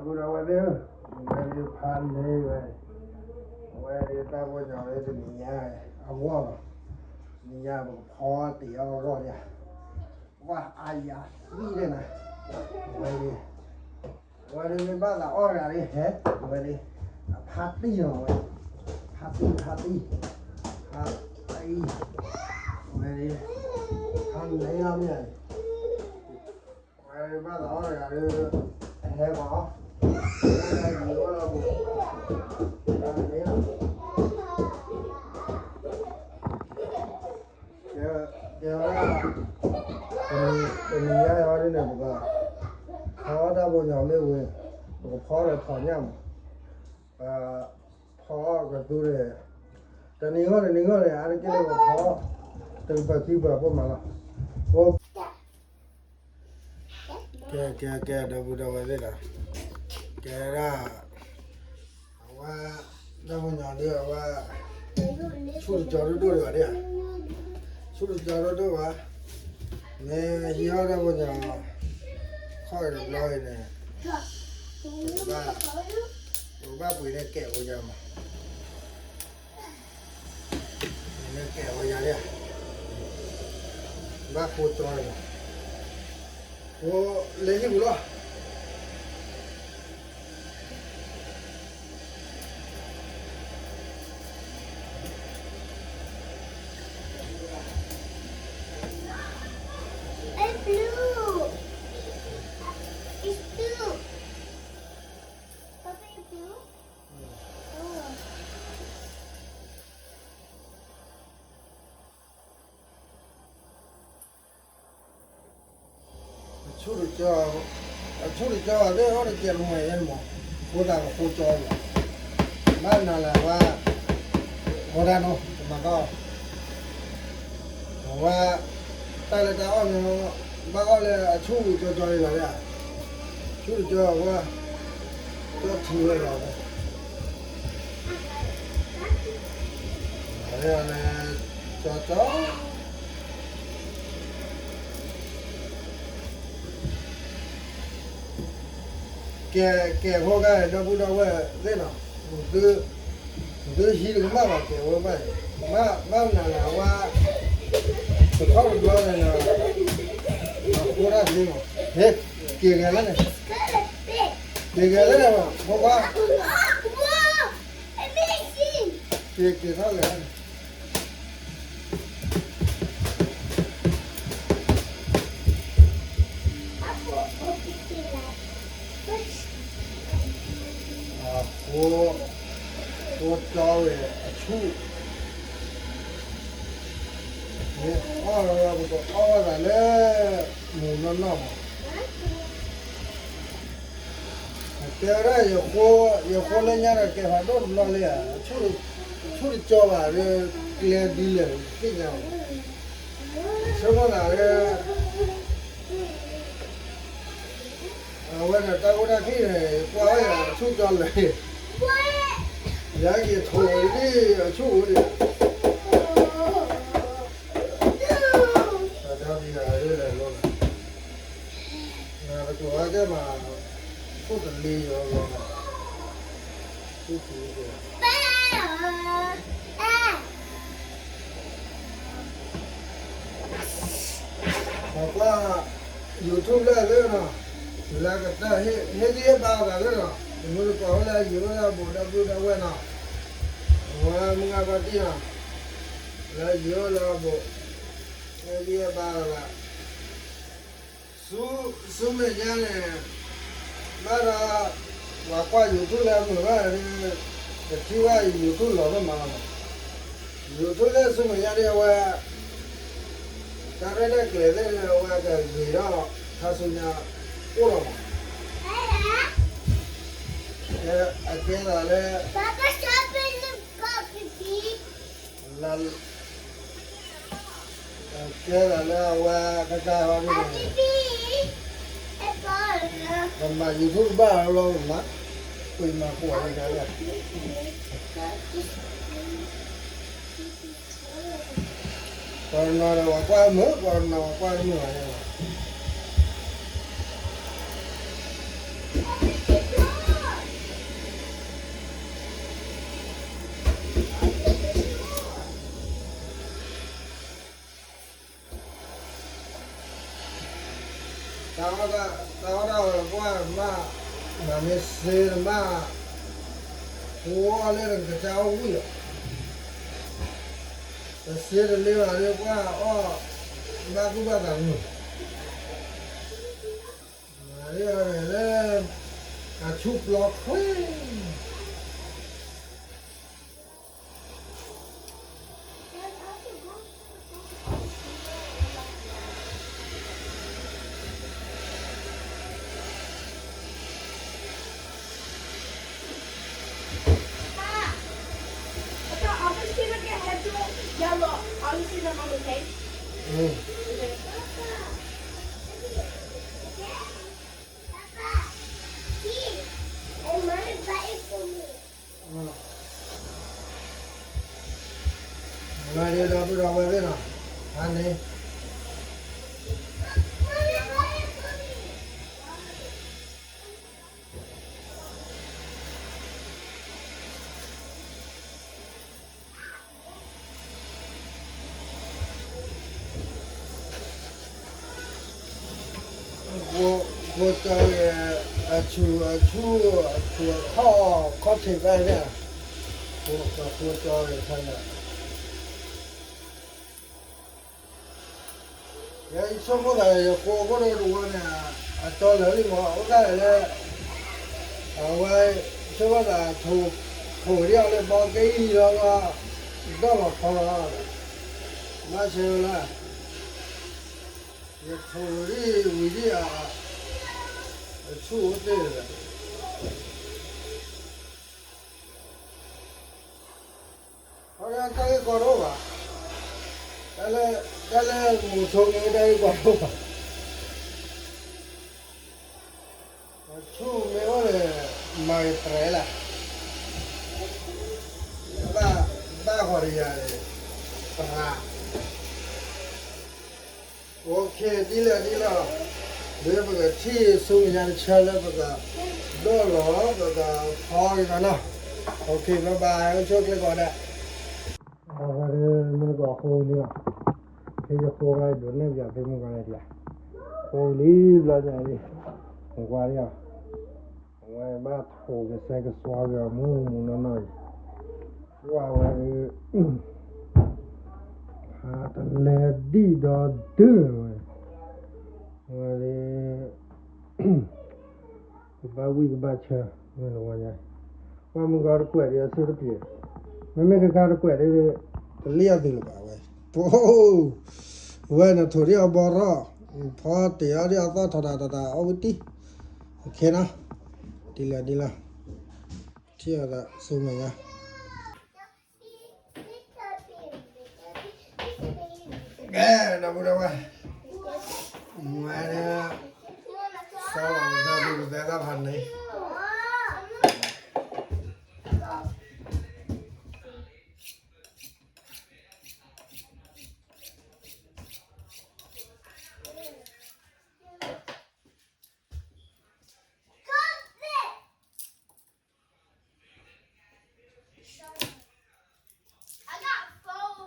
ဒီးဝဲသ့ၣ်ဧၢ, ဝဲဒၣ်ဖးလဲဝဲ, အဝဲဒၣ်တၢ်ပီၢ်ညီလၢတနံၤညါအဂီၢ်လီၤ. တနံၤညါပကဖီတ့ၢ်အီၤအဂီၢ်ဒၣ်, ဝါအါယၤသံဒၣ်နၤ, ဝဲဒၣ်, ဝဲဒၣ်မ့ၢ်ဘၣ်သးအီၣ်တဂၤဒၣ်ဟဲ, ဝဲဒၣ်, အဖးတံၢ်လီၤဝဲ, ဖးတံၢ် ဖးတံၢ်, ဖးတံၢ်, ဝဲဒၣ်, ဖးလဲလီၤမ့ၢ်ဧါန့ၣ် ဝဲဘၣ်သးအီၣ်တဂၤဒီး, အဟဲမး, ဝဲဒၣ်ယံၤဝဲလီၤပူၤ, တဂၤန့ၣ်လီၤ, ကဲဝဲဒၣ်, တနံၤညါအံၤဒ်န့ၣ် ပက, ဖီတၢ်ပီၢ်ညီမ့ၢ်ဝံၤ, ပကဖီဒီးထီၣ်ညၣ်မး, ပ, ဖီအီၣ်ကသူန့ၣ်, တနံၤဂီၢ်တနံၤဂီၢ်န့ၣ် အါတက့ၢ်လၢပဖီ, တကပၤခံပၤဖိမးလီၤ, အိၣ် ကဲ ကဲ ကဲ ဒီပုၢ်ဒီဝဲၢ်သ့ၣ်ဒီး, ကဲဒၣ်, အဝဲ, တၢ်ပီၢ်ညီဒ်အဝဲ, ဆူၣ်တကၠီဒိၣ်ဒိၣ်ဒံးဘၣ်ဒ်ဧါ, ဆူၣ်တကၠီဒိၣ်ဒိၣ်ဘၣ်, မ့ၢ်ဟံးအီၣ်တၢ်ပီၢ်ညီ, ခီၣ်အံၤတဘျီအံၤန့ၣ်, ဘၣ်, ပဘၣ်ပှ့ၤန့ၢ်ကဲးဖိယါမး န့ၣ်ကဲးဝဲယၤဒၣ်, ဘၣ်ဃိကၠီလီၤ, ဃိလဲၤဟံၣ်ပူၤလီၤ. It's blue. It's blue. Papa, it's blue? Oh. အဆူၣ်တကၠီ, အဆူၣ်တကၠီဘၣ်သ့ၣ် အီၣ်တကဲးတမှဲၤယဲၢ်မး, ဃိသးကဃိကၠီလီၤ, ဘၣ်နၤလၢဝဲ, ဝဲဒၣ်နီၤ တမၤဘၣ်အီၤ, အဝဲ, တၢ်လၢတၢ်အီၣ်န့ၣ်, ဘၣ်အီၣ်လၢအဆူၣ်ကၠီကၠီလီၤဒၣ်, ဆူၣ်တကၠီအဝဲ, ကၠီထံဝဲလီၤ, အဝဲန့ၣ်, ကၠီကၠီ ကဲ, ကဲဖိခါဒီပုၢ်ဒီဝဲၢ်သ့ၣ်နီၤ, သုဟံးတကမၣ်ဘၣ်ကဲဝဲဘၣ်, ဘၣ်မနုၤလဲၣ်အဝဲ, တခီတဘျီန့ၣ်, အဃိတၢ်သ့မး, ဟ့, က့ၤဂဲၤလၢန့ၣ်, က့ၤဂဲၤလၢန့ၣ်, ဖိခွါ, က့ၤက့ၤထီၣ်ဂဲၤလၢန့ၣ် အဃိ, ဃိကၠီဝဲအဆူၣ်, မ့ၢ်အီၣ်လီၤပကအီၣ်ဝဲသးလၢ, မုၢ်နီၢ်နီၢ်မး အတဲဝဲဒၣ်, ယဃိလၢညါဒီးကဲဖးဒိၣ်တဘျီလံဧါ, ဆူၣ်တကၠီဘၣ်ဒီး, ကျဲဒ်လဲၣ်သ့ၣ်ညါ, ဆိကမိၣ်သးလၢ, အဝဲန့ၣ်တၢ်အိၣ်တၢ်ဖှံၣ်န့ၣ် ကွၢ်ဝဲယၤအဆူၣ်ကၠီလၢာ်, ယက့ၤထိးဝဲဒ်အဆူၣ်ဝဲဒၣ် တၢ်ဒ်လဲၣ်လီၤ, နတကိးအါကဲမး, ခိၣ်တလ့ယီၤလီၤ, ပကွၢ်, YouTube လၢလၢနီၤ, လၢကတၢၢ်, ဟ့ၣ်ဂံၢ်ဟ့ၣ်ဘါအသးလၢနီၤ, မ့ၢ်တကိးဝဲလၢယံၤဝဲလၢအဘူးဒီပုၢ်ဒီဝဲၢ်နီၤ, အဝဲမုၢ်ဂၤဘၣ်တံၢ်နီၤ, လၢယံၤဝဲလၢအဘူး, ဟ့ၣ်ဂံၢ်ဟ့ၣ်ဘါအသး ဆူမဲာ်ညါန့ၣ်, ဘၣ်ဒီး, ပှၤကွၢ် YouTube လၢအမုာ်ဘၣ်ဒီး, ပထံၣ်ဘၣ် YouTube လီၤမ့ၢ်မးလီၤ, YouTube လၢဆူမဲာ်ညါဒ်အဝဲ, တၢ်ရဲၣ်တၢ်ကျဲၤသ့ၣ်ဒီးအဝဲကဂ့ၤထီၣ်, ခါဆူညါ, အိၣ်လီၤမး, အကဲသးလၢ လၢ, ကဲသးလၢအဝဲကကါဟီဒ်န့ၣ်, ပမၤ YouTube ဘၣ်လီၤမး, ပမၤကွၢ်လၢကါလၢ, ပှၤတနီၤဒီးပှၤကွၢ်မုာ်, ပှၤတနီၤပှၤကွၢ်မုာ်ဘၣ်လီၤ. တၢ်အီၣ်တၢ်အီၣ်တၢ်အီၣ်လၢပှၢ်မး, မၤမ့ၢ်စ့တမး, အိၣ်အီၣ်လၢနကစၢ်အိၣ်ဝံၣ်လီၤ, တစ့တလ့ဘၣ်လၢပှၢ်အီၣ်, ဘၣ်သူၣ်ဘၣ်သးမုာ်, မၤလၢ အဆူၣ်ပျီခွဲ မၤဒ်ဒီပုၢ်ဒီဝဲၢ်သ့ၣ်နီၤ, အါန့ၣ် ဃိကၠီဂ့ၤ, အဆူၣ်အဆူၣ် အဆူၣ်အခီၣ် ခီၣ်ထံးဖဲန့ၣ်, ဃိကၠီဂ့ၤခါန့ၣ်, ယဆိကမိၣ်သး ယကိးဖိဒီးတဝီန့ၣ် အတီလၢာ်လံမး အိၣ်ဒၣ်လဲာ်လၢ အဝဲ ဆိကမိၣ်သး ထိၣ်ဒ်အီၤလၢဘီကဲအံၤလီၤလီၤ, ဒီၣ်လီၤဖီလီၤ, ဘၣ်ဆဲးဝဲလၢ ယထိၣ်ဒ်ဝံၤဒ်အ အဆူၣ်အိၣ်တ့ၢ်လၢ အတၢ်ဂ့ၢ်ကီတအိၣ်ဘၣ်, တၢ်လၢ တၢ်လၢမူဆိမ့ၢ်တၢ်ဂ့ၢ်ကီတအိၣ်ဘၣ်, ဆူၣ်မ့ၢ်အိၣ်န့ၣ် မၤကတြဲၤလၢ်, ဘၣ် ဘၣ်ဃီၤတယၤန့ၣ် ပရၤ OK ဒ်လဲၣ်ဒ်လဲၣ်, ဒီးပကထံၣ်ဆူမဲာ်ညါတဆၢလၢပက ဒိၣ်လီၤ ပကဖီက့ၤသးနီၤ, OK bye bye အိၣ်ဆူၣ်အိၣ်ချ့ကိးဂၤဒဲး, အဝဲဒၣ်မုၢ်နကီၢ်ဃိဝံၤလံလီၤ, ဖဲယဃိဂၤဒိးနဲၣ်ပၠးဖဲမုၢ်ဂၤလဲၣ်ဒံး, ဃိဝံၤလံဘျီညါအံၤ, ဝါဒ်အီၤ အဝဲဘၣ်ထိၣ်ကဆှဲကဆှီက့ၤအီၤမူမူနီၢ်နီၢ်အံၤ, ကွၢ်ဝဲဒၣ် ဟးတလဲၤဒံၣ်ဒီဒုဝဲ, ဝဲဒၣ် ကဘၣ်ဝံၣ်ကဘၣ်ဆၢ, မ့ၢ်တဝီညါ, ပှၤမုၢ်ဂီၤတကွဲးဒံးအဆၢတပျ့ၤ, မ့မ့ၢ်ကခါတကွဲးဒံး တလံၣ်အီၤသုလၢၤဘၣ်ဝဲ, ပဝဲနထိၣ်ဒံးအီၤဘီရီၣ်, ဖီတ့ၢ်အီၤဒံးအသီၣ်ထီၣ်တၢ်တၢ်တၢ်အီၣ်ဝံၣ်တံၢ်, ခဲနီၤ, ဒ်လဲၣ်ဒ်လဲၣ်, ထံၣ်အီၤသးဆူမဲာ်ညါ ကဲ ဒီပုၢ်ဒီဝဲၢ်, မ့ၢ် စီၤလီၤကသဲဒုးကသဲတၢ်ဖးန့ၣ်, လၢ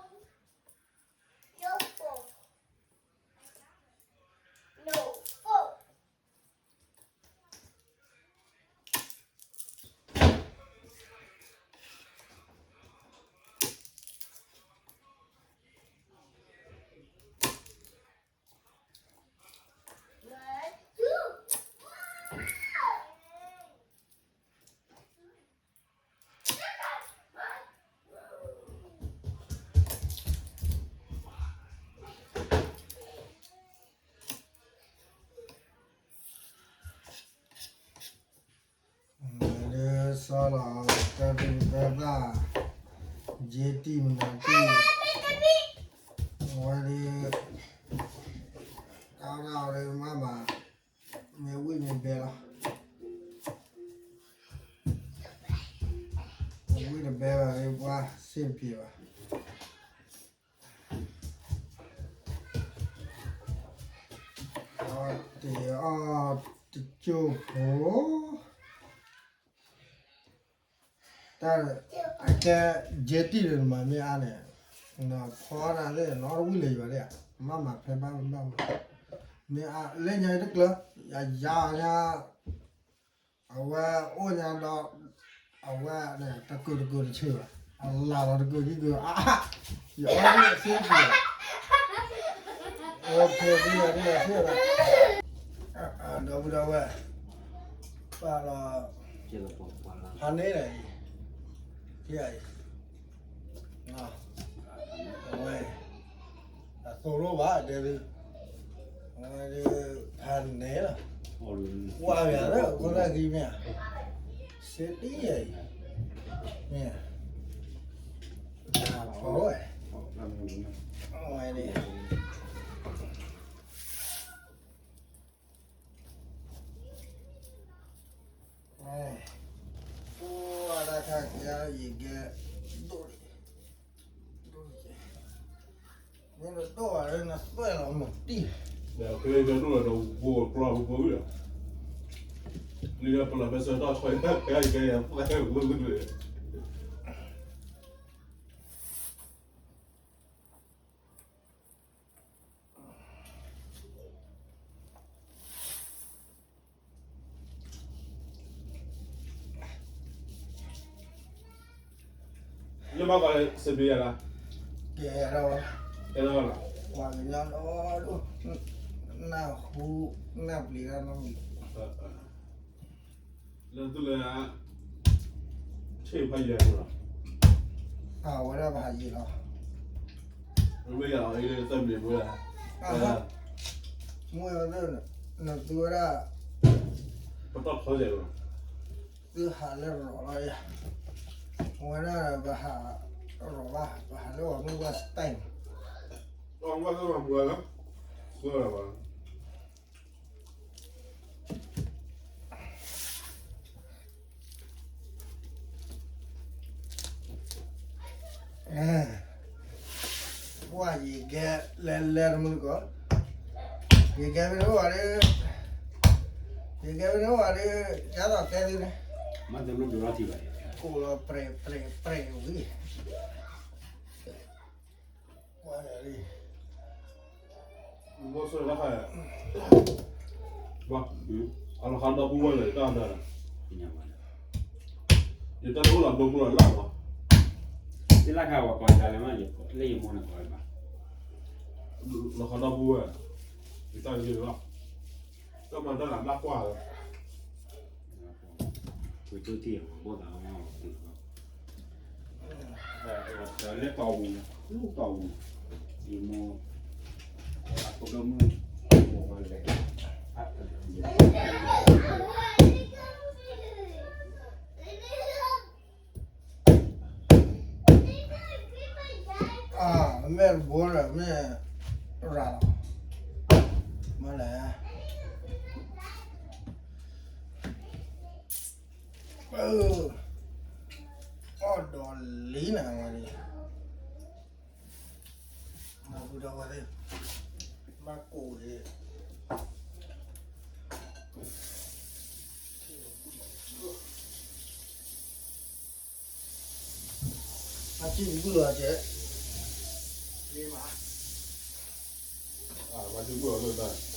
စီၤလီၤ တၢ်ဒုးတၢ်သၣ် ယ့တံၢ်မနုၤတံၢ် ဝဲဒၣ် တၢ်ဝဲဒၣ်ဝဲဒၣ်မးမး မ့ၢ်ဝံၣ်မ့ၢ်ဘဲလီၤ ဝံၣ်တဘဲဘၣ် ပှၤစ့ၣ်တပျ့ၤဘၣ် တ့ၢ်အီၣ်တကၠိၢ်ဖိ တၢ် အကဲ ယဲတံၢ်လၢနမၤမ့ၢ်အါန့ၣ် နဖီဒၣ်သ့ၣ် နီတဝံၣ်လၢယွၤဒၣ် မၤမၤဖဲဘၣ်ဘၣ် မ့ၢ်အလၢညါတကျၢၤ, ယၤယၤညါ, အဝဲအိၣ်ညါဒီး, အဝဲန့ၣ် တကုာ်တကုာ်တဆ့ဘၣ်, အလၢ်လီၤတကုာ်ခံကုာ်, ယအီၣ်န့ၣ်ဆ့တကုာ်, အိၣ်ဖဲဒ်လဲၣ်ဒ်လဲၣ်ဆ့ဘၣ်, ဒီပုၢ်ဒီဝဲၢ်, ပၢ်လီၤ, ဖးန့ၢ်လဲၣ်, ဖဲအံၤ, အဝဲ အသိၣ်လိဘၣ်တဲသု, အဝဲဒၣ် ဖးန့ၢ်လီၤ, ကွၢ်ယၤလၢအခိၣ်သၣ်ခံမ့ၢ်ဧါ, စ့တံၢ်ယၤအံၤ, မ့ၢ်, ဖးဝဲ, အဝဲန့ၣ် အိၣ်ဝဲဒၣ်ခါက့ၤယကဲ, ဒိၣ်, ဒိၣ်, မ့ၢ်တဒိၣ်ဘၣ်လၢနသွဲၣ်လီၤမၤတံၢ်, ဒီးကျဲကဲဒိၣ်ဒီးဘိကျီဘိဘိလီၤ, လၢပလီၢ်ဖဲဆၢထီၣ်ဆှၢယၤကဲယၤပှဲၤဝဲ, လၢဘၣ်ကီးစပံးယၤလီၤ, ကဲဒၣ်ဝဲ, ကဲဒၣ်ဝဲလီၤ, ပှၤကညီဒီဒိၣ်, နၢ်ဟူ, နၢ်ပျံၤတၢ်နီတမံၤ, လၢသုလၢ, ဆ့ၣ်ဖးယံၤလီၤ, အဝဲဒၣ်ပဟးယံၤလီၤ, မ့ၢ်ယၤလီၤ, သၢမံၤမ့ၢ်, မ့ၢ်, နသုဝဲဒၣ်, ပတီၢ်ထီယဲၢ်လီၤ, သုဟးလၢရီၣ်လီၤယၤ, အဝဲဒၣ်ပဟး, ရီၣ်ဘၣ် ပဟးလၢပှၤမုၢ်ဝါစတဲၣ်, ပှၤမုၢ်ဝါစတဲၣ်မၤပှၤလီၤ, ဆိလၢပှၤ ပှၤယကဲလဲၤလဲၤတမုၢ်ကီး, ယကဲမ့ၢ်တအိၣ်ဘၣ်ဒီး, ယကဲမ့ၢ်တအိၣ်ဘၣ်ဒီး, ယသိးကဲသုန့ၣ်, မ့ၢ်တမ့ၢ်ဘျီထံၣ်ဘၣ်, ကိၣ်လီၤပြဲးပြဲးပြဲးဝံၤ, ကွၢ်ယၤလံ, အလီၤဃးဒီပုၢ်ဝဲၢ်လၢတၢ်ဒၣ်, ယတၢ်တအိၣ်လီၤဘျီဘျီလၢ်လၢ်, ယလၢ်ခါဝဲကီးတၢ်လၢမးယကိးလၢယမိၢ်န့ၣ်ကီးလၢၤဘၣ်, လီၤဃးဒီပုၢ်ဝဲၢ်, ယတၢ်ယလီၤ, တၢ်မၤတၢ်လၢ်ဘၣ်ကွၢ်လီၤ ပှ့ၤတိၢ်ထံၣ်အီၤ ဘီၣ်သးအီၤ, လၢတီၤပူၤ, လၢတီၤပူၤ, ယမိၢ်, အဖိဒိၣ်မုၣ်, လဲၤ, မ့ၢ်တဘိဒီးမ့ၢ်ရၤလီၤ, မ့ၢ်လဲၣ်, အီၣ်ဒီးလံနၤဝဲန့ၣ်, မၤဘူဒီးဝဲသ့ၣ်, မၤကိၣ်န့ၣ်, မၤစံၣ်ဘူၣ်လီၤကဲ, မၤစံၣ်ဘူၣ်လီၤလၢတၢ်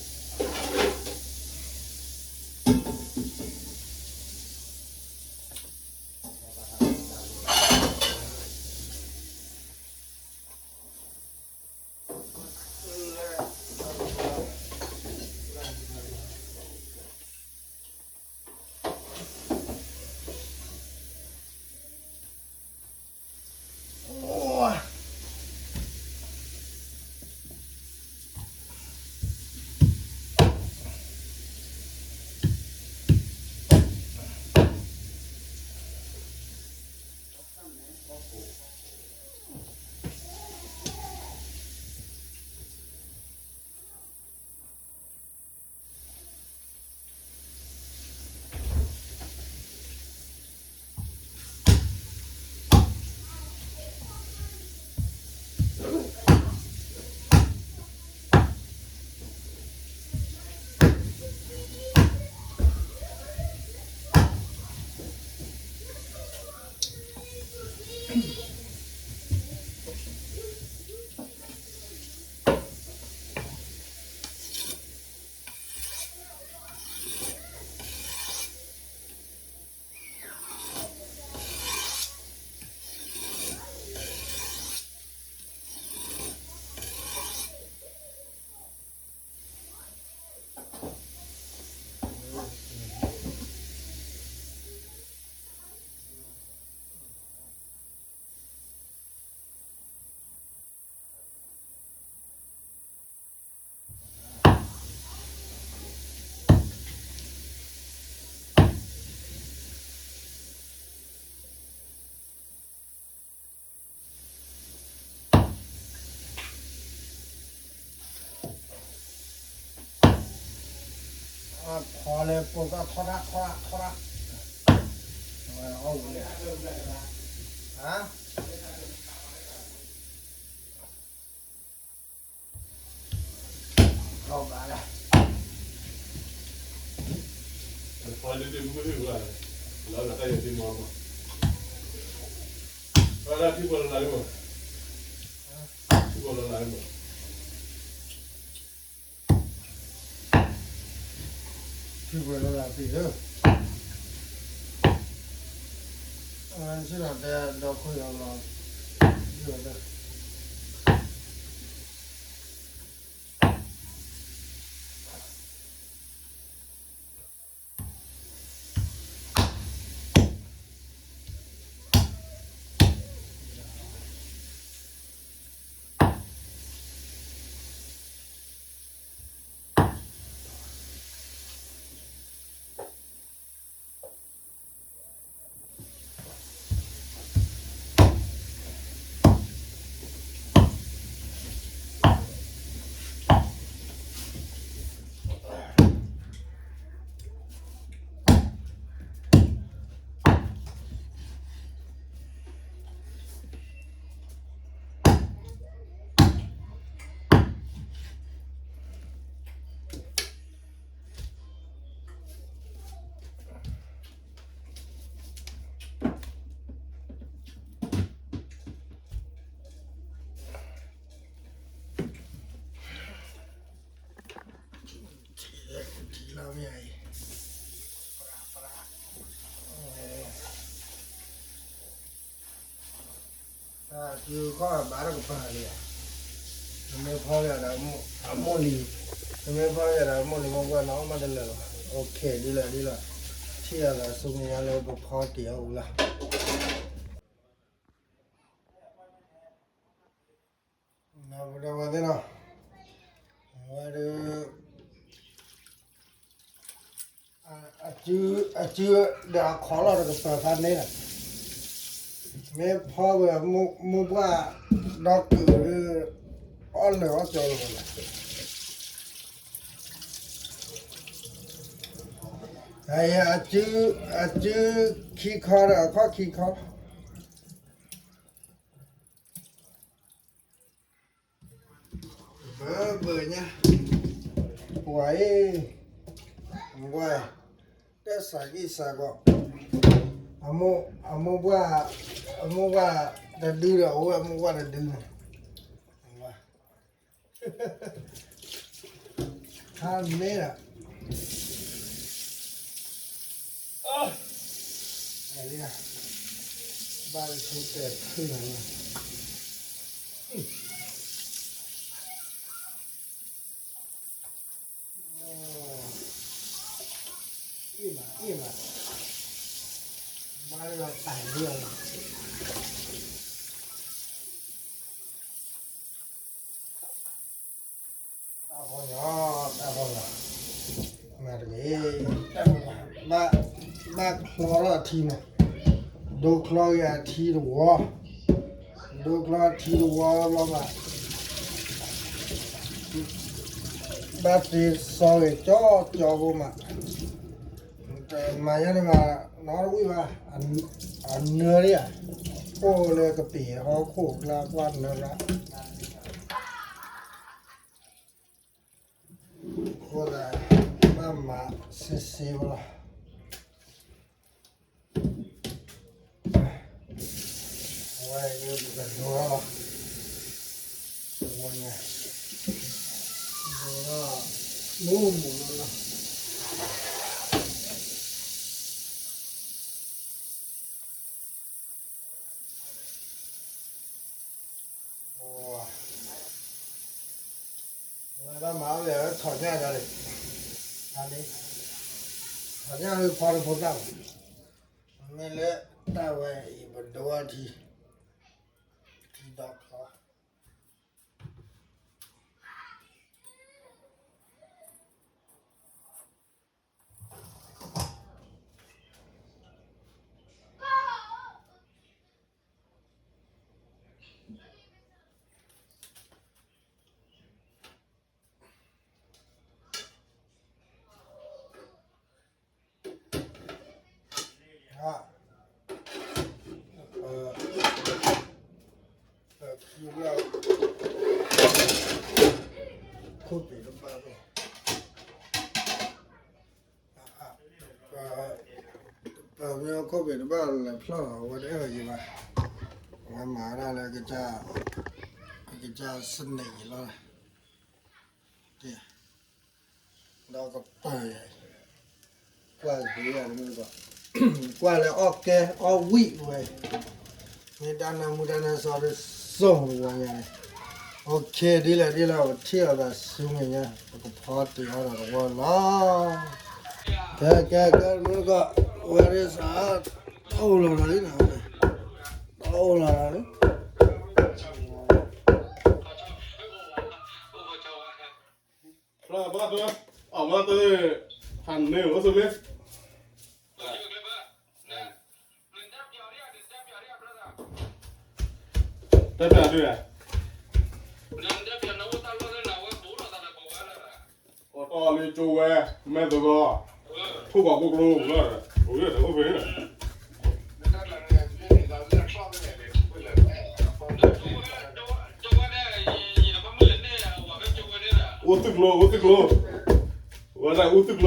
ခီလၢပိာ်သီၣ်ထီၣ်တၢ်ထီၣ်တၢ်ထီၣ်တၢ်, အဝဲအီၣ်ဝံၤလဲၣ်, ဟါ, ထီၣ်ဘးလဲၣ်, ထံပှဲၤလီၤလၢသ့ၣ်ဧၢ, အဝဲဆ့ၣ်နီၤတဲဒီခိၣ်ယီၤလီၤ, ဒ်ဝဲဒၣ် ထံလီၤမ့ၢ်အံၤ, ပရၣ်ပရၣ်, တၢ်စုခီၣ်ဘၣ်တကပၤလံဧါ, နမ့ၢ်ဖီကဒီးအမိၢ်လံ, နမ့ၢ်ဖီကဒီးအမိၢ်လံ မ့ၢ်ပှၤနီၢ်မးတလၢာ်လီၤ, အိၣ်ခဲဒ်လၢဒ်လီၤ, ထံၣ်အသးဆူမဲာ်ညါလၢပဖီတ့ၢ်အီၤအူလီၤ. ပဒီပုၢ်ဝဲၢ်သ့ၣ်နီၤ, အဝဲဒၣ် အစု အစုဒီးအခီၣ်လီၤတကပၤဖးန့ၣ်လီၤ, မ့ၢ်ဖီဝဲမိၢ်ပှၢ်ဒီကုၢ်ဒီး အီၣ်လၢာ်အီၣ်ကၠီလီၤလီၤ. အစု အစုခံခီဒီးအခီၣ်ခံခီ ဘၢဘၢညါ, ပှၤအံၤ, ဝဲ, တၢ်စးကံၢ်စးကီး, အမိၢ်ပှၢ်, အမိၢ်ပှၢ်တဒုဒီး အဝဲအမိၢ်ပှၢ်တဒုန့ၣ်, ဟါမ့ၢ်ဒၣ် ဘၣ်လၢဆိတဲာ်ဖုၣ်လီၤ, အ့ၣ်မး အ့ၣ်မး, ဘၣ်လၢတၢ်ဒုးအီၤလီၤ. တၢ်ဖီညီ, တၢ်ဖီညီ, မၤတဂ့ၤ, ဘၣ်ချီထီၣ်အထံန့ၣ်, ဒိချီဂ့ၤအထံတဝီ, ဒိချီထံတဝီဘျီဘၣ်, ဘၣ်သ့စီဂ့ၤကၠီကၠီဖိမး, မၤယါန့ၣ်မး, နီတဝံၣ်ဘၣ်, အနၢဒံးဧါ, အိၣ်လၢကပံာ်ဟီၣ်ခိၣ်ကျါပှၢ်နၢရၣ် အဃိသတး ဘၣ်မၤစ့စ့ဝဲလီၤ. အဝဲအံၤပကဒိလီၤ, ဝဲညါ, ဒိလီၤ, မူမူလီၤလီၤ. ဝဲဒၣ်မၤအီၣ်လၢထီၣ်ညၣ်ဒၣ်လံ, ထီၣ်ညၣ်လၢဖီတဖိသၣ်ဘၣ်, မ့ၢ်လၢတၢ်ဝဲအံၤပဒိအထံ, ထံဒီချီ. အ အ ပ ပ ခိၣ်ပ့ၤတဘၣ်ဘၣ် ပ ပမ့ၢ်ခိၣ်ပ့ၤတဘၣ်လဲၤဖျီၣ်လီၤ အဝဲတအဲၣ်ဒိးယံၤဘၣ်, အဝဲမၤဝဲဒၣ်လၢ ကစၢ်စနံးယံၤလီၤ, ဒီးကပၢၤယၤ ကွၢ်က့ၤယၤတမုၢ်တကိး, ကွၢ်လၢအီၣ်ကဲအီၣ်ဝံၣ်ဝဲ, မ့ၢ်တၢ်နၢမူတၢ်နၢစီဒ်စိၣ်တဝီညါန့ၣ်, အိၣ်ခ့ ဒ်လဲၣ်ဒ်လဲၣ် ပထံၣ်အီၤသးဆူမဲာ်ညါ ပကဖီတ့ၢ်အီၤဒီးတဝီလီၤ. ကဲ ကဲ ကဲ တမုၢ်တကိး, ဝဲဒ်စး တအိၣ်လီၤလီၤလံနီၤ, တအိၣ်လီၤလီၤလံ ဘၣ်ဘၣ် အဝဲတ ဟးန့ၢ်ဝဲဆိမ့ၢ် တၢ်ပျးဒုး အီၣ်လၢကၠိဝဲ မဲာ်သဂီၤ ထိၣ်ပှၤကိၣ်ကျိလီၤ အိၣ်လၢတၢ်အိၣ်ဖဲန့ၣ် အိၣ်သုးကျိ အိၣ်သုးကျိ ဝဲဒၣ်အိၣ်သုးကျိ တ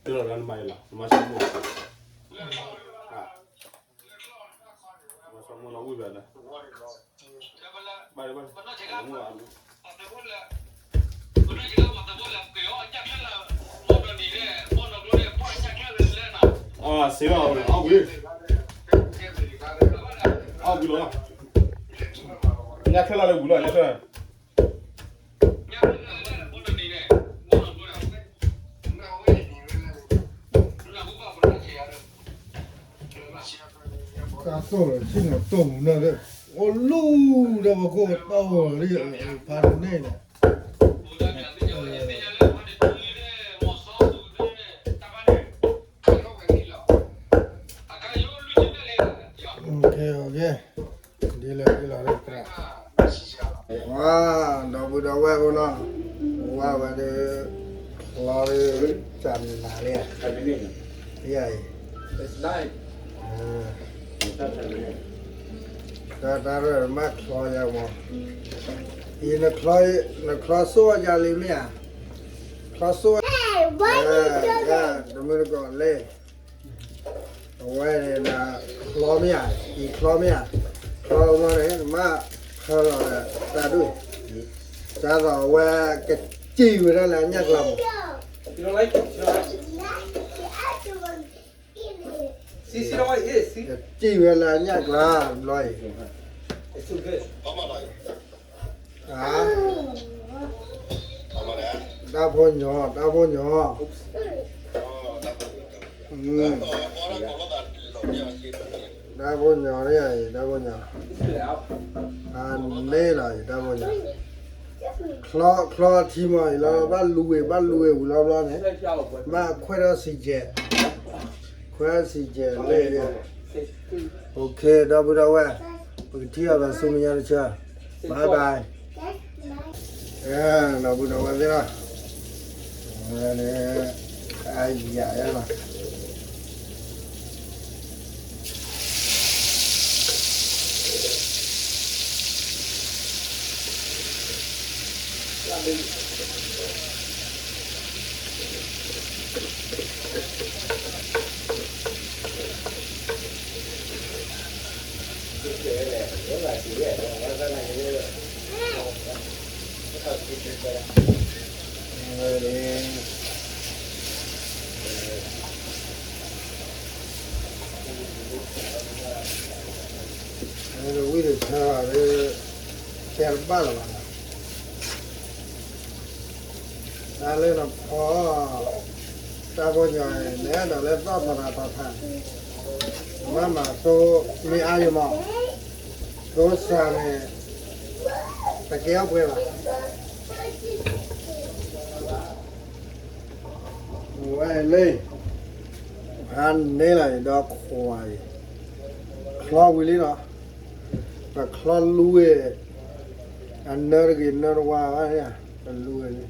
လီၤဒၣ်နမၤယလီၤ နမၤဆိကမိၣ် နမၤဆိကမိၣ်လီၤဝံၣ်ဘၣ်ဒီး ဘၣ်ဘၣ် အစ့လီၤ အီၣ်ဝံၣ် အီၣ်ဝံၣ်လီၤ ညၣ်ချၢၣ်လီၤလၢဝံၤလီၤ ညၣ်ချၢၣ် ကၢ်သိၣ်လီၤ ဆ့ၣ်နီၤတိၢ်မူနၢ်ဒီး အိၣ်လူၤဒီးပခိၣ်တီၢ်လီၤလံ ဖးတန့ၢ်ဒီး ဒ်လဲၣ်ဒ်လဲၣ်လီၤ ဝါ ဒီပုၢ်ဒီဝဲၢ်ဖိနီၤ ဝါဝဲဒၣ် ချီဒၣ် တၢ်နးလံ ယၤအံၤ တၢ်တၢ်ရဲၣ်မးချီယၤမး အံၤ နချီစိၣ်ယၤလံမ့ၢ်ဧါ ချီစိၣ် တမုၢ်တကိးလဲၣ် အဝဲန့ၣ် ချီမ့ၢ်ဧါ အံၤချီမ့ၢ်ဧါ ချီမ့ၢ်န့ၣ် နမ့ၢ်ဖၢလီၤဒီးတၢ်ဒိၣ် ဒ်သိးအဝဲကစံၣ်ဝဲဒၣ်လၢအညၣ်ကျါမး ကစံၣ်ဝဲလၢအညၣ်ကျါဘျီအံၤ တၢ်ဖိညီ တၢ်ဖိညီ တၢ်ဖိညီန့ၣ်အံၤ တၢ်ဖိညီ အန့ၣ်လီၤအံၤ တၢ်ဖိညီ ချီ ချီထံမီၤအံၤလီၤ ဘၣ်လူဝဲ ဘၣ်လူဝဲဝံၤလီၤဘျီန့ၣ် ဘၣ်ခွဲးထီၣ်စံၣ်ကဲး ခွဲးထီၣ်စံၣ်ကဲးလဲၣ် OK ဒီပုၢ်ဒီဝဲၢ် ပကထံၣ်အီၤသးဆူမဲာ်ညါတဆၢ bye bye ဒီပုၢ်ဒီဝဲၢ်သ့ၣ်လီၤ ဝဲန့ၣ် အယၤယလီၤ ဝံၣ်တဆါ တဲတဘၣ်လၢၤဘၣ်နီၤ တၢ်လၢနဖီ တၢ်ဖိညီန့ၣ် နအဲၣ်ဒိးလၢသီၣ်ထီၣ်တၢ်ထီၣ်ဖး မ့ၢ်မၤသိမ့ၢ်အါယမီၤ သိစၢ်န့ၣ် တကဲအီၣ်ပှဲၤဘၣ် ဝဲလၢ ဖးန့ၢ်လီၤအံၤဒီးခွါအံၤ ချီဝံၤလံနီၤ ပချီလူဝဲ အနၢတဂ့ၤနၢတဝါဘၣ်, တလူဝဲန့ၣ်,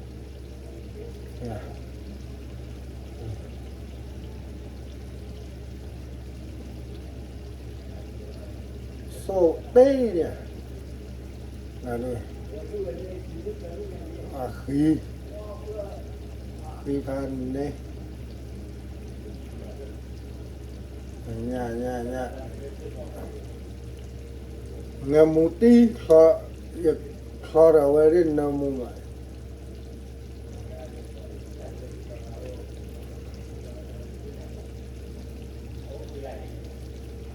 ဆိၣ်တ့ၢ်န့ၣ်, အဃံ, ဃံဖးန့ၣ်, ညၣ်ညၣ်ညၣ်, နမူတံၢ်, ယချီဒီးဝဲဒၣ်နမူမး,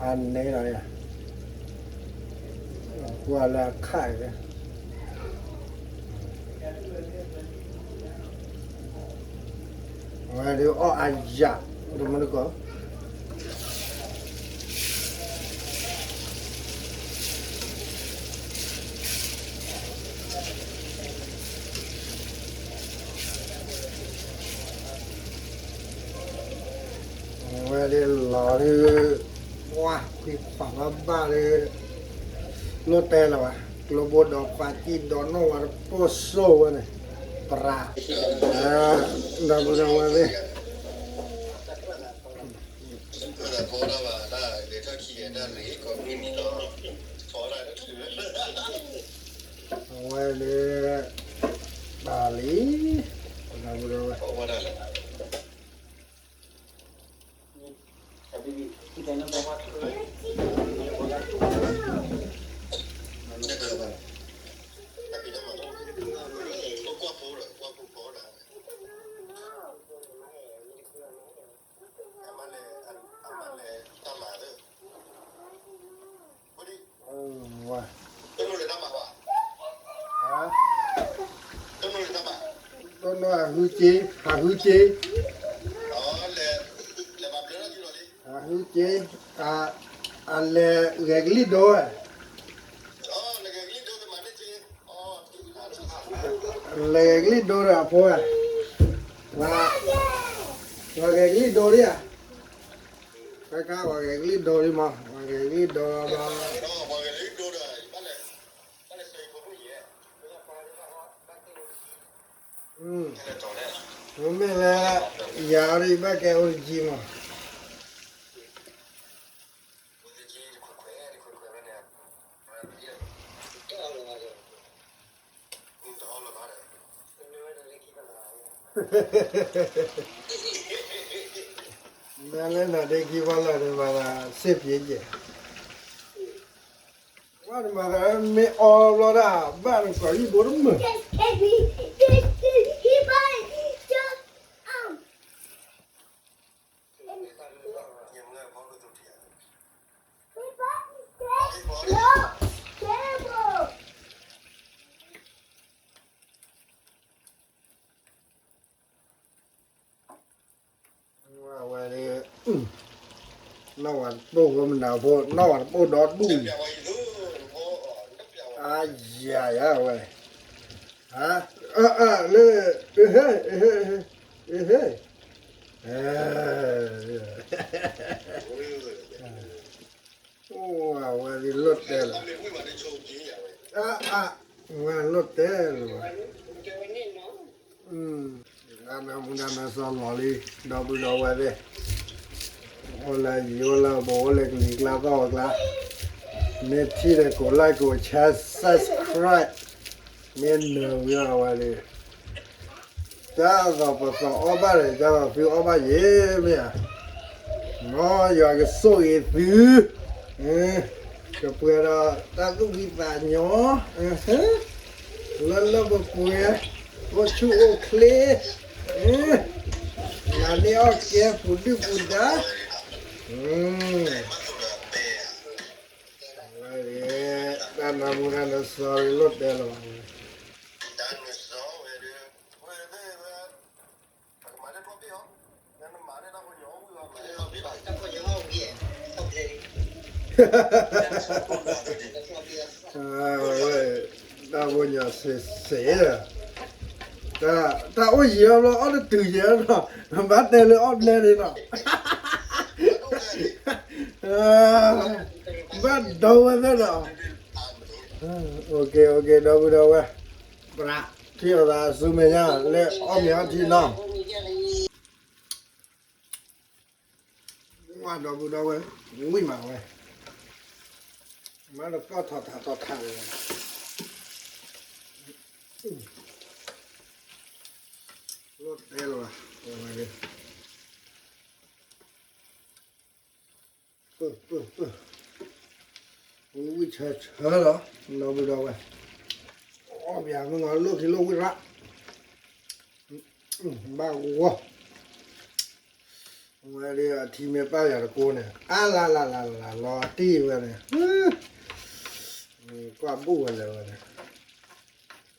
အန့ၣ်လီၤ, ကွၢ်လၢအခါအံၤ, အဝဲဒၣ်အီၣ်အယၣ်, တမုၢ်တကိး အဝဲဒၣ်လီၤဒုး, ပှၤခွံခွါဘၣ်ဘၣ်ဒီး, လိၣ်တဲလၢၤဘၣ်, ကျိဘိဒီးခွါကံၣ်ဒီးနီၢ်ဝဲတပိၢ်စိဝဲန့ၣ်, ပရၤ, ဒီပုၢ်ဒီဝဲၢ်သ့ၣ် အဝဲန့ၣ်, ဘၣ်လံ, ဒီပုၢ်ဒီဝဲၢ် တနီၤအဟုက့, အဟုက့, အဟုက့, အလဲၤဂဲၤကလံၣ်ဒိဝဲ, လဲၤဂဲၤကလံၣ်ဒိဒီးအဖိဝဲ, ပှၤဂဲၤကလံၣ်ဒိဒံးဧါ, ခဲခါပှၤဂဲၤကလံၣ်ဒိဒံးမး, ပှၤဂဲၤကလံၣ်ဒိလီၤ, မ့မ့ၢ်လၢ ယၤအံၤဘၣ်ကဲအိၣ်တကံမး မ့ၢ်လၢနၤဒ့ခံဘၣ်လၢနမၤသးစ့ၢ်ကီး, ဝဲနမၤသးမ့ၢ်အီဘျီဒၣ် ဘၣ်နကွၢ်ယံၣ်ဘိတမုာ် ဝဲ နီၢ်ဝၤတပိၢ်ဝဲမနုၤဖိ နီၢ်ဝၤတပိၢ်ဒီဒူၣ်, အယၤယၤဝဲ, လၢ, ဟ့, ဟ့, အိၣ်ဝဲဒ်လိၣ်တဲလီၤ, ဝဲလိၣ်တဲလီၤ, တၢ်နၢမူတၢ်နၢစီလီၤလံ, ဒီပုၢ်ဒီဝဲၢ်သ့ၣ်, အိၣ်လၢယံၤအိၣ်လၢဘူး အိၣ်လၢကလံၤကျါသီၣ်ကျါ, မ့ၢ်ထံၣ်ဒီးကိး like ကိး share subscribe, မ့ၢ်နၢၤဝံၤအဝဲန့ၣ် ကၢ်သိးပသးအီၣ်ဘၣ်ဒီး ကၢ်သိးသုအီၣ်ဘၣ်ယဲမ့ၢ်ဧါ, မ်ယွၤကဆိၣ်ဂ့ၤသု, ကပှဲၤဒီးတၢ်သူၣ်ဖှံသးညီ, လၢလၢပှဲၤပှဲၤ, အိၣ်ဆူၣ်အိၣ်ချ့, မၤန့ၢ်အီၣ်ကဲပူၤဒုၣ်ပူၤဒါ, ဝဲ တၢ်နၢမူတၢ်နၢ sorry လိၣ်တဲလီၤဘၣ်, တၢ်ဖိညီစ့စ့, တၢ်အိၣ်ယံၤအဘျီ အီၣ်တတုၤယဲဒီး ဘၣ်တဲလၢအီၣ်ဘျဲၣ်န့ၣ်ဒီး ဘၣ်ဒိဝဲသ့ၣ်ဒီး OK OK ဒီပုၢ်ဒီဝဲၢ်, ပြးထံၣ်အီၤသးဆူမဲာ်ညါလၢအီၣ်မ့ၤအီထံနီၤ, ဝါဒီပုၢ်ဒီဝဲၢ်, ဝံၣ်မးဝဲ, မၤလၢပျီၢ်ထီၣ်ထးထီၣ်ထးလၢ, လီၤတဲလီၤ, ဝံၣ်ဆၢဆၢလီၤ, ဒီပုၢ်ဒီဝဲၢ်, အီၣ်ပယၤမုၢ်ဂီၤလိၣ်ထံလိၣ်ဝံၣ်ရၣ်, ဘၣ်ဂီၤ, ဝဲဒၣ်အထံမ့ၢ်ပၢ်ယၤတကိးန့ၣ် အါလါလါလါလါလီၤတံၢ်ဝဲန့ၣ်, ကွၢ်ဘူၣ်ဝဲလဲၤဝဲန့ၣ်,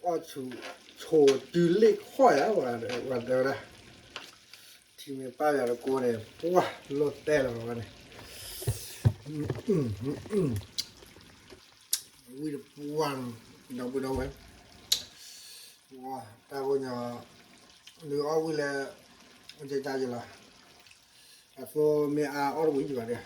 အီၣ်ဆူၣ်ဆိးတုၤလ့ၣ်ခီၣ်ယၤဝဲတဲဝဲဒၣ်, ထံမ့ၢ်ပၢ်ယၤတကိးန့ၣ် ပှၢ်လိၣ်တဲလီၤဝဲန့ၣ်, ဝံၣ်တပှၢ်, ဒီပုၢ်ဒီဝဲၢ်, တၢ်ဖိညီ, ဒုးအီၣ်ဝံၣ်လၢ, ကကယလီၤ, အသိမ့ၢ်အါအီၣ်တဝံၤယဘၣ်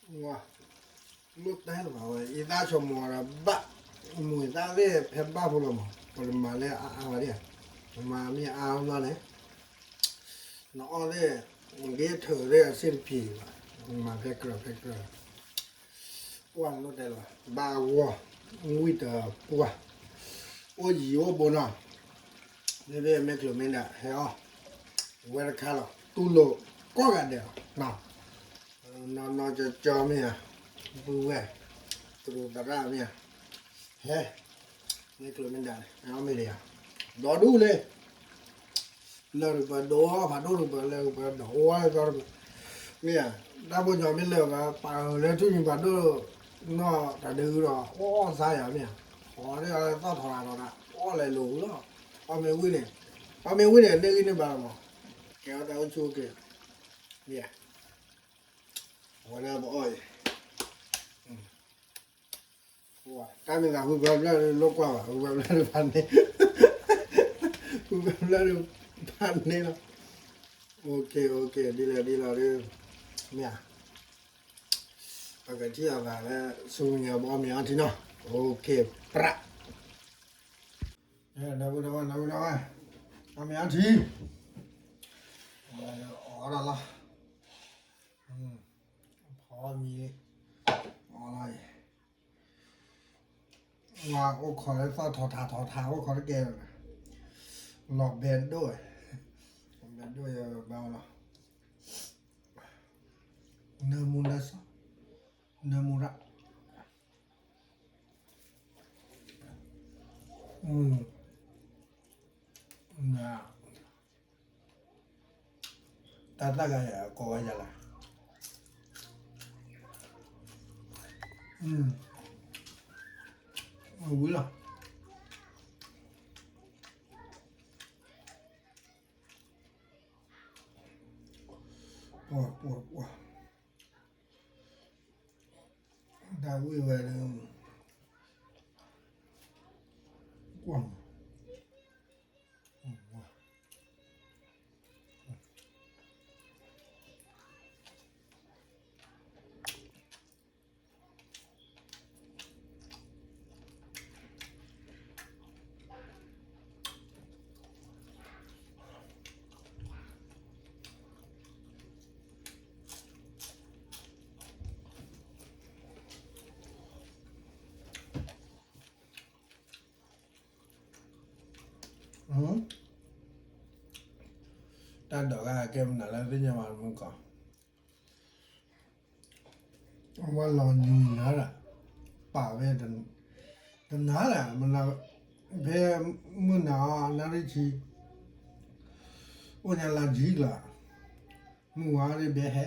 ဒီး ဝါ, လိၣ်တဲလၢၤဘၣ်ဝဲ ယသးဆိကမိၣ်ဒီးဘၣ်, မုၢ်သးသ့ၣ်ဖဲဘၣ်ဖိလီၤမး ပတမၤလၢအအါဘၣ်ဒံး, မၤမ့ၢ်အါလီၤန့ၣ်, နအီၣ်သ့ၣ်, နက့ထၢၣ်သ့ၣ်အဆ့ၣ်တဖံးဘၣ်, မၤဖဲကြၢးဖဲကြၢး ပှၢ်လိၣ်တဲလီၤ ဘၣ်ဂီၤ, ဝံၣ်တပှၢ်, အိၣ်ယံၤအိၣ်ဘိနီၤ, မ့မ့ၢ်မ့ၢ်ကျိၤမ့ၢ်ဒၣ်ဟဲအီၣ်, ဝဲတခါလီၤ တူၢ်လိာ်ကိးဂၤဒဲးလီၤ, နီၢ်နီၢ်ကၠီကၠီမ့ၢ်ဧါ, ပုၢ်ဝဲၢ်, သရူးသရၣ်မ့ၢ်ဧါ, ဟဲ, မ့ၢ်ကျိၤမ့ၢ်ဒၣ်န့ၣ် ဟဲအီၣ်မ့ၢ်ဒံးဧါ, ဒီဒူၣ်လၢ လၢၢ်တပၢၤဒိၣ် ဖးဒိၣ်တပၢၤ လၢၢ်တပၢၤဒိၣ် အိၣ်ဝဲသီတပၢၤ, မ့ၢ်ဧါ, တၢ်ဖိညီမ့ၢ်လၢၢ်ဘၣ် ပာ်အၢၣ်လၢထူၣ်ညံၤဖးဒိၣ်, နီၢ်တၢ်ဒုးဒီး အိၣ်အီၣ်သါယၤမ့ၢ်ဧါ, အိၣ်ဒီးသီၣ်ထီၣ်တၢ်ထီၣ်တၢ် အိၣ်လဲၤလိာ်ဝံၤလီၤ, ပှၤမ့ၢ်ဝံၣ်န့ၣ်, ပှၤမ့ၢ်ဝံၣ်န့ၣ် န့ၢ်ဂံၢ်န့ၢ်ဘါလီၤမး, ကဲအီၣ်တၢ်အိၣ်ဆူၣ်အိၣ်ချ့, မ့ၢ်ဧါ, အဝဲဒၣ်ပအီၣ်အံၤ တၢ်မ့ၢ်သးဃုဖျၢၣ်ဖျၢၣ်လၢကွၢ်ဘၣ် ဃုဖျၢၣ်ဖျၢၣ်ဖးန့ၢ်, ဃုဖျၢၣ်ဖျၢၣ်ဖးန့ၢ်လီၤ, OK OK ဒ်လဲၣ်ဒ်လဲၣ်ဒီး, မ့ၢ်ဧါ, ပကထံၣ်အီၤသးလၢ ဆူမဲာ်ညါပအီၣ်မ့ၤအီထံနီၤ, OK ပြး, ဒီပုၢ်ဒီဝဲၢ် ဒီပုၢ်ဒီဝဲၢ်, အီၣ်မ့ၤအီထံ, အီၣ်ဒီးလီၤ, ဖီမံၤ, အီၣ်လီၤအံၤ ဝါအိၣ်ခိးလၢသီၣ်ထီၣ်ထးထီၣ်ထး အိၣ်ခိးတကဲလီၤ, လီၤဘဲဒိၣ်, လီၤဘဲဒိၣ်ယဘၣ်လီၤ, နၢမူနၢဆၣ်, နၢမူရၣ်, တၢ်သၣ်ဂၤယၤကိးဝဲယၤလၢ, ဝံၤလီၤ, ပှၤပှၤပှၤ, တၢ်ဝံၣ်ဝဲဒီး, ကွၢ်မး, တၢ်ဒိးဂၤကဲမနုၤလၢသ့ၣ်ညါဘၣ်မုၢ်ကီး, ဝဲလီၤညူၤနၤဒၣ်, ပာ်ဝဲတ, တနၤလဲၣ်, ဖဲမုၢ်နၤအီၤ နၣ်ရံၣ်ဆံ, အိၣ်ညါလါကၠံလီၤ, မုၢ်ဝါဒ်ဘဲဟဲ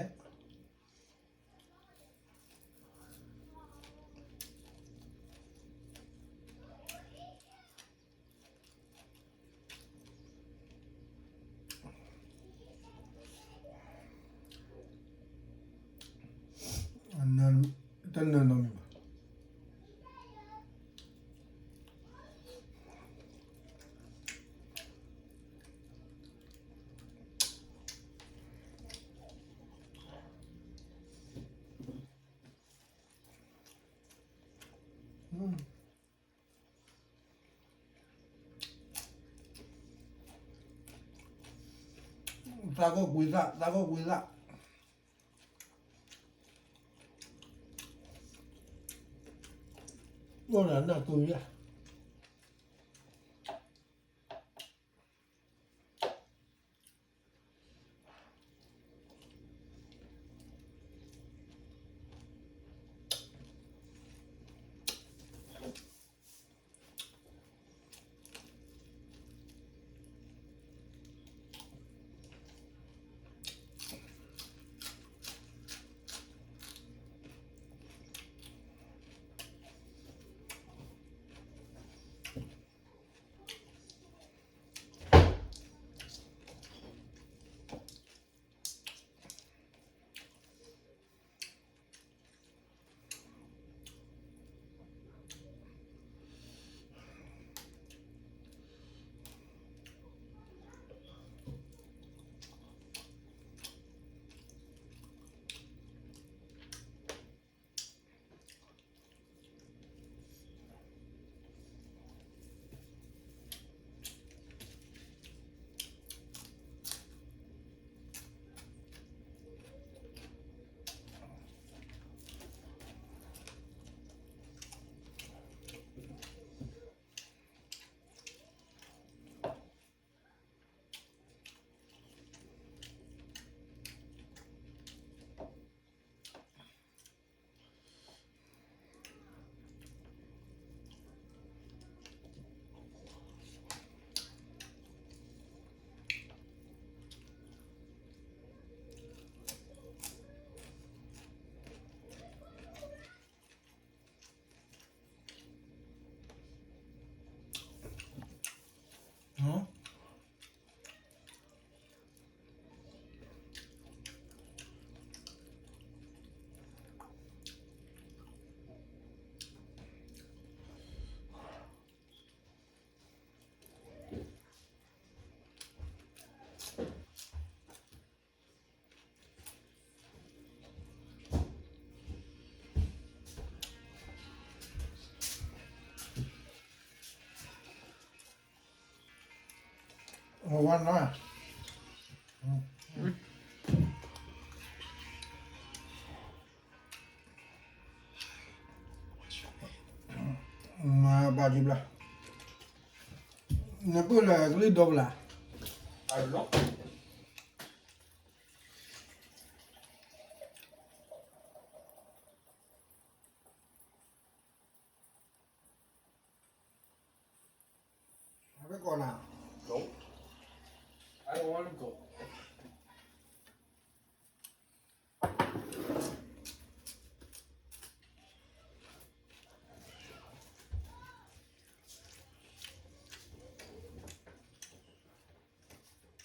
တနၢၤနီတမံၤဘၣ်. သးကီၢ်ကွံသၣ်, သးကီၢ်ကွံသၣ်, အိၣ်ဒီးနၢ်တူၢ်ယၤ. ဝါနီၤ, မၤဘၣ်ကံဘျါ, နပုၢ်လၢကလုၢ်ဒီပလၢ်. I don't want to go. I don't want to go.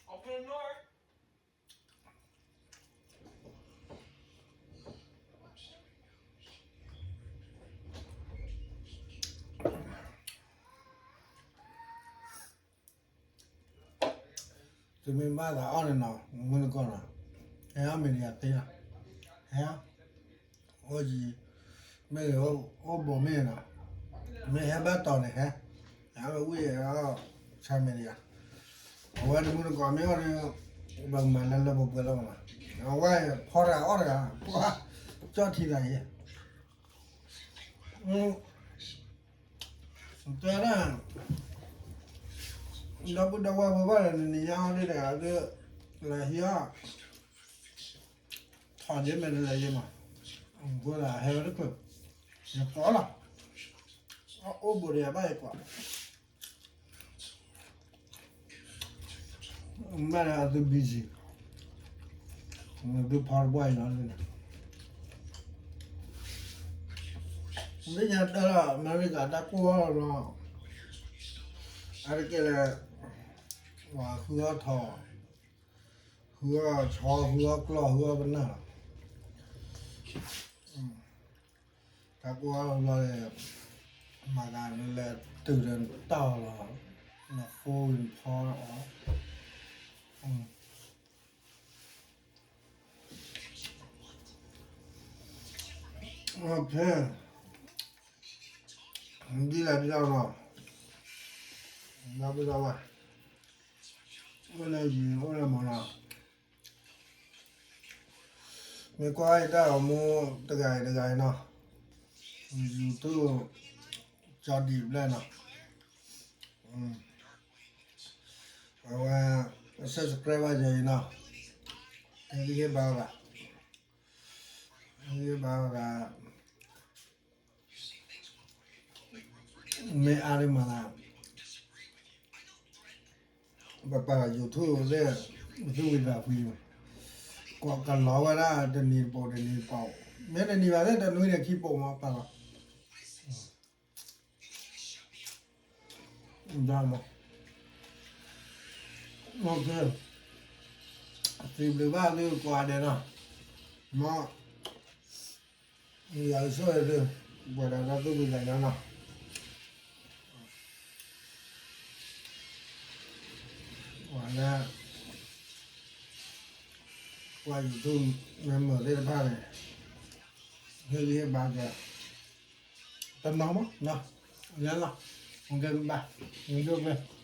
Open the door. သုမ့ၢ်ဘၣ်သးအီၣ်န့ၣ်နီၤ, မုၢ်နကီၢ်နီၤ, ဟဲအီၣ်မ့ၤဒံးယၤသ့လီၤ, ဟဲအီၣ်, အိၣ်ယံၤ, မ့ၢ်အိၣ်ဘီမ့ၢ်နီၤ, မ့ၢ်ဟဲဘၣ်တီၤန့ၣ်ဟဲ, ဟဲဝဲဝံၣ်အီၣ်ဆါမ့ၤဒံးယၤ, အဝဲတမုၢ်နကီၢ်မ့ၢ်အီၣ်ဒီး, ဘၣ်မၤလၢလၢပှဲၤပှဲၤလီၤမး, အဝဲဖီတဂၤအီၣ်တဂၤ, ပှၤ, ကၠီၣ်ထံသးအံၤ တဲဒၣ်, ဒီပုၢ်ဒီဝဲၢ်ဖိဘၣ်ဒီး နနံၤညါအီၤဒ်ဒီး လၢဟံၣ်အီၣ်, ထီၣ်ယဲၢ်မဲာ်တလဲၤယဲၢ်မး, အဃိဒီးဟဲဝဲတဖျၢၣ်, ယဖီလီၤ, အိၣ်ဘူးဒီးယဘၣ်ယကွၢ်, မ့ၢ်ဒီးအသု busy, သုဖီတဘၣ်အံၤလီၤ, လၢညါတၢ်လၢအမဲရကၤတၢ်ကိၢ်အီၤလီၤ, အါတက့ၢ်လၢ ဝၤဃုအီၣ်ထီၣ်, ဃုအီၣ်ဆီ, ဃုအီၣ်ကျီၢ်, ဃုအီၣ်ပနၢ်လီၤ, တၢ်ကိၢ်အီၤလီၤ, မၤသးနလဲၤတုၤဒီးနတၢ်အီၤလီၤ, နဃိနဖီအီၤ ဒ်လဲၣ်ဒ်လဲၣ်လီၤ, ဘၣ်ဘၣ်ဘၣ်, အိၣ်လၢယံၤအိၣ်လၢမီၤလီၤ, မ့ၢ်ကွၢ်ယတၢ်ဂီၤမူတဂၤအံၤတဂၤအံၤနီၤ, YouTube ကၠီဒံးဘျဲၣ်နီၤ, အဝဲ subscribe ဘၣ်ယၤအံၤနီၤ, ဟ့ၣ်ဂံၢ်ဟ့ၣ်ဘါသး, ဟ့ၣ်ဂံၢ်ဟ့ၣ်ဘါသး, မ့ၢ်အါဒံးမးသး ပပာ်လီၤ YouTube သ့ၣ် သုဝံသးဖှံ, ကလီၤဝဲဒၣ်တနံၤတပိာ်တနံၤတပိာ်, မ့ၢ်တနံၤဘၣ်သ့ၣ်တနွံန့ၣ်ခံပိာ်မးပာ်လီၤ, ဒ်မး, စံးဘျုးဘၣ်သုကိးဂၤဒဲးနီၤ, မ် ယွၤဆိၣ်ဂ့ၤသု, ပှဲၤဒီးတၢ်သူၣ်ဖှံသးညီနီၤ, ပှၤလၢ ကွၢ် YouTube မ့ၢ်မုာ်သ့ၣ်တဖၣ်န့ၣ် ဟ့ၣ်ဂံၢ်ဟ့ၣ်ဘါက့ၤ, တနီၤမး, လၢလီၤ, ဘၣ်, ဘၣ်,